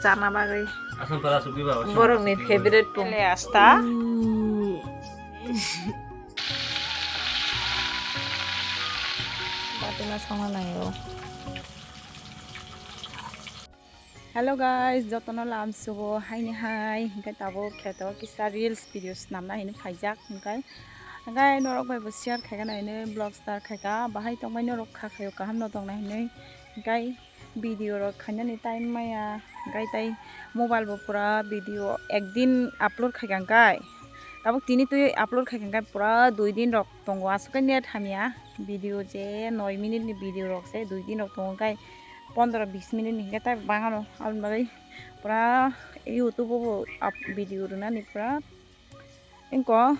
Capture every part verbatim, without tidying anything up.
Chana bagwi. Asam para sugi ba, asam borokni para sugi ba. Favorite pung. Le asta. Batina songna nango. Hello guys, jotono lamsugo haini hai, hinkhe tabuk kheto kisa reels video snamna hinwi phaijak, hinkhe, hinkhe norok bai bo share khaikha hinwi vlog start khaikha, bahai tongbai norok kha khaio kaham no tongna hinwi, hinkhe video rok khainani time maya, hinkhe tai mobile bo pura video ekdin upload khaikha hinkhe, tabuk tini twi upload khaikha hinkhe pura dui din rok tongo, aswk khe net hamya, video je noi minute ni video rok se dui din rok tongo hinkhe, pondro bis minute ni hinkhe tai bangano, aboni bagwi pura YouTube o bo up video rwnani pura wngkha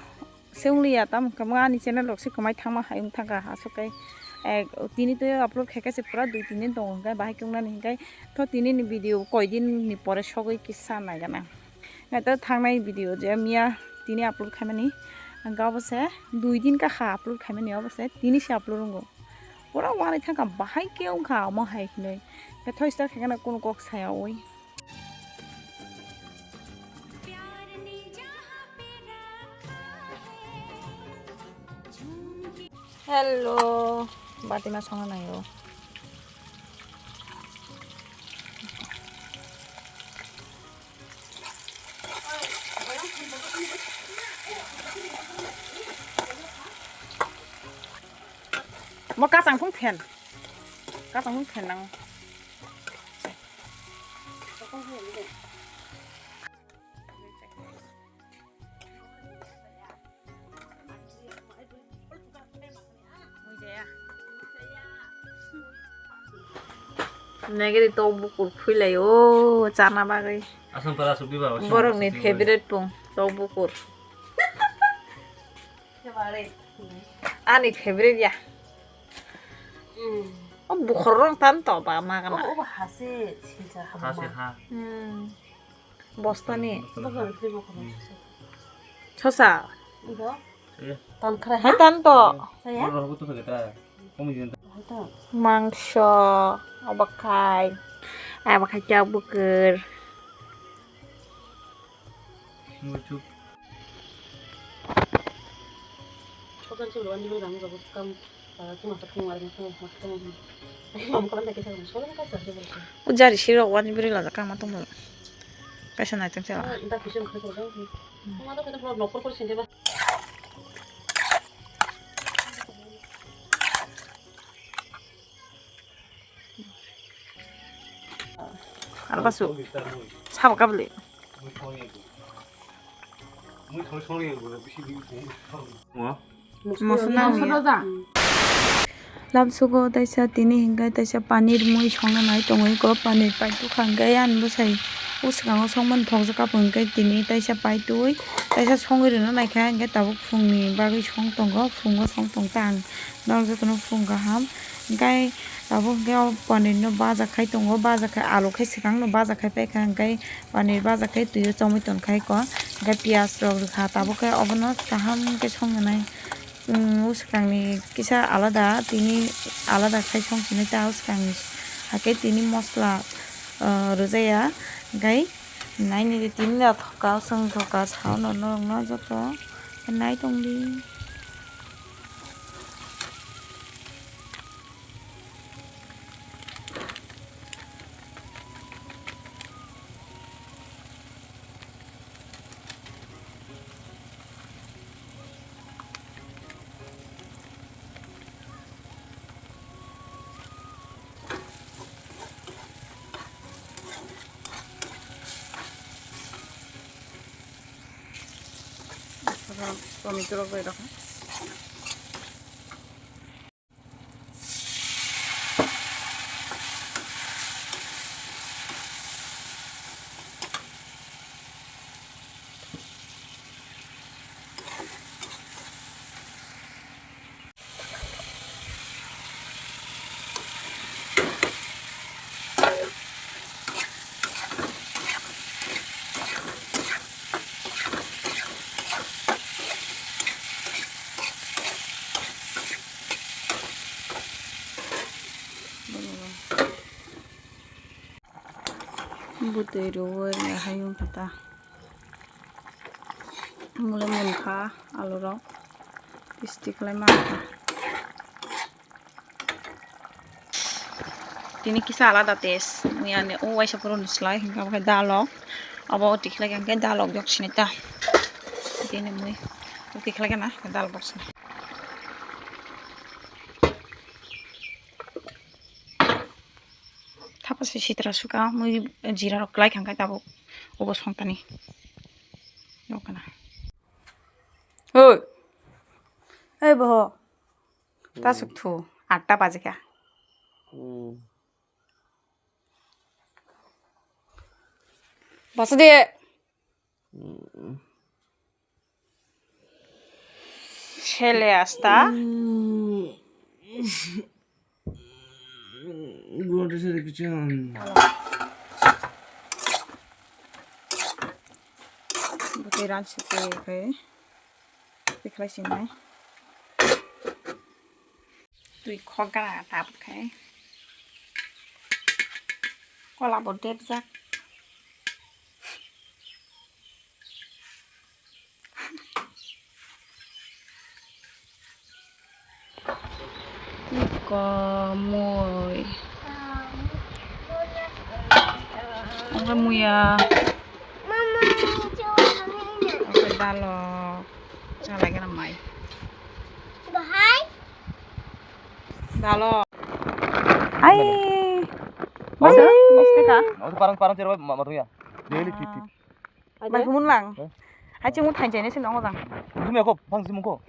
se wngliya, tamo wngkha ani channel rok se kwmai thangma hai wng thangkha, aswk khe, eh, tini twi upload khaikha se pura dui tin din tongo hinkhe, bahai khe wngnani hinkhe tho tini ni video koi din ni pore sogwi kisa naigana. Naitho thangnai video je miya tini upload khaimani, hinkhe obo se dui din kakha upload khaimani, obo se tini se upload wngo. Pura wanai thangkha, bahai khe wngkha omo hai hinwi. Khe thoi start khaikhe no kunu kok saya oi. Hello, batima songna nango. Mo kasang phung phen. Kasang phung phen nang. Negeri tok bukur phuilai o chana bagwi. Asam para sugi ba, asam para sugi ba. Borokni favorite pung tok bukur. Ani favorite ya. O bukhorrok tan to ba magana. O, o hase silsa habo. Hase ma. Ha. Hmm. Bostani. Bostani. Sosa. Ibo. Iya. Tan khra. Hai tan to. Saya. Oro hobo to khageta. Komi jin. Hai to. Mangso. Abakhai. Abakhai chak bukur. Muchuk. O jari sirok wani bwrwi lajak kama tongmo. Kaisa naitong se. Albasu. Sabo kabli. Moso nang ya. Lamsugo taisa tini hinkhe taisa panir mui songna nai tongwi ko panir paitwkha hinkhe ani bwsai o swkango songmani thokjak kapung hinkhe tini taisa paitwi taisa songwi rwna naikha hinkhe tabuk phungni bagwi song tongo phungo song tongkha ang norok jotono phung kaham hinkhe tabuk hinkhe o panir no baja khai tongo baja khai alu khai swkang no baja khai paikha hinkhe. Panir baja khe twi o chomwi ton khai ko, hwnkhe piyaj rok rwkha, tabuk khe obono kaham khe song nai. Chwng o swkang ni kisa alada, tini alada khai song sinai ta o swkang ni, hakhe tini mosla, ah, rwjaya, hwnkhe nainwi tini no thoka, o chwng thoka, sao no norok no joto nai tong di. Tomato rok bai rok. Bwtwi rwui rehai wngkha ta. Mole monkha alu rok. Pisti khlai mankha. Tini kisa alada test. Mui ani o waisa puro ni slai hingkha obo khe dalok. Obo twi khlai kha hingkhe dalok yok sinai ta. Tini mui o twi khlai kha na dalok sinai. Thapa se sitra suka mui jira rok klai kha hingkhe tabuk obo songtani. Yok kana. Oi. Ei boho. Ta suk thu. Atta baje kha. Hmm. Basa de. Hmm. Sele asta. Hmm. Gua udah sedikit jangan. Bwtwi ran site khai tikhlai sinai. Twi khok gana tabuk khai. Kola bo depjak. Komoi. Oke muya. Oke dalok. Chalai kena mai. Dalok. Ai. Bos, bos ke ka? Parang parang cerita ma ma tuh ya. Daily tip tip. Bai humun lang. Hai chungu thain chaini sini ongojang. Jumya ko, phang jumung ko.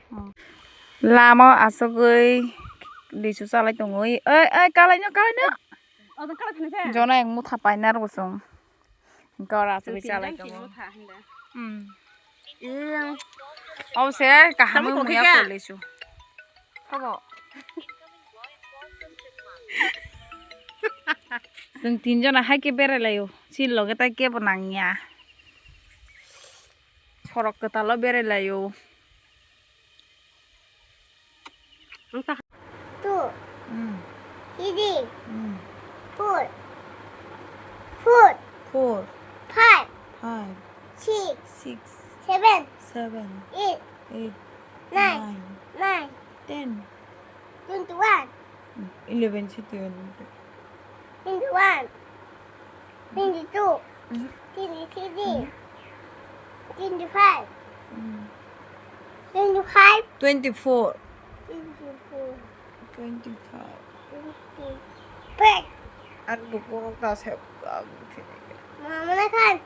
Lama asogoi lisu salai tongoi. Oi oi kalai no kalai no. Jona yang mutha paina ro song. Kora asogoi salai tongo. Hmm. Iyang. Au se kaham muya ko lisu. Kabo. Chwng tinjona hai khe berai laio. Chini loge tai kebo nangya. Sorok kwtalo berai laio. Two, Hmm. three, Hmm. four, four, Four, five, five, six, six, seven, seven, eight, eight, nine, nine, nine, ten, twenty-one, eleven, twenty-one, twenty-one, twenty-two, Mm. twenty-three, Mm. twenty-five, Mm. twenty-five, Twenty-four. twenty-four, Twenty-five. twenty-five. Ang dugo ta se ang thini. Mama na khan.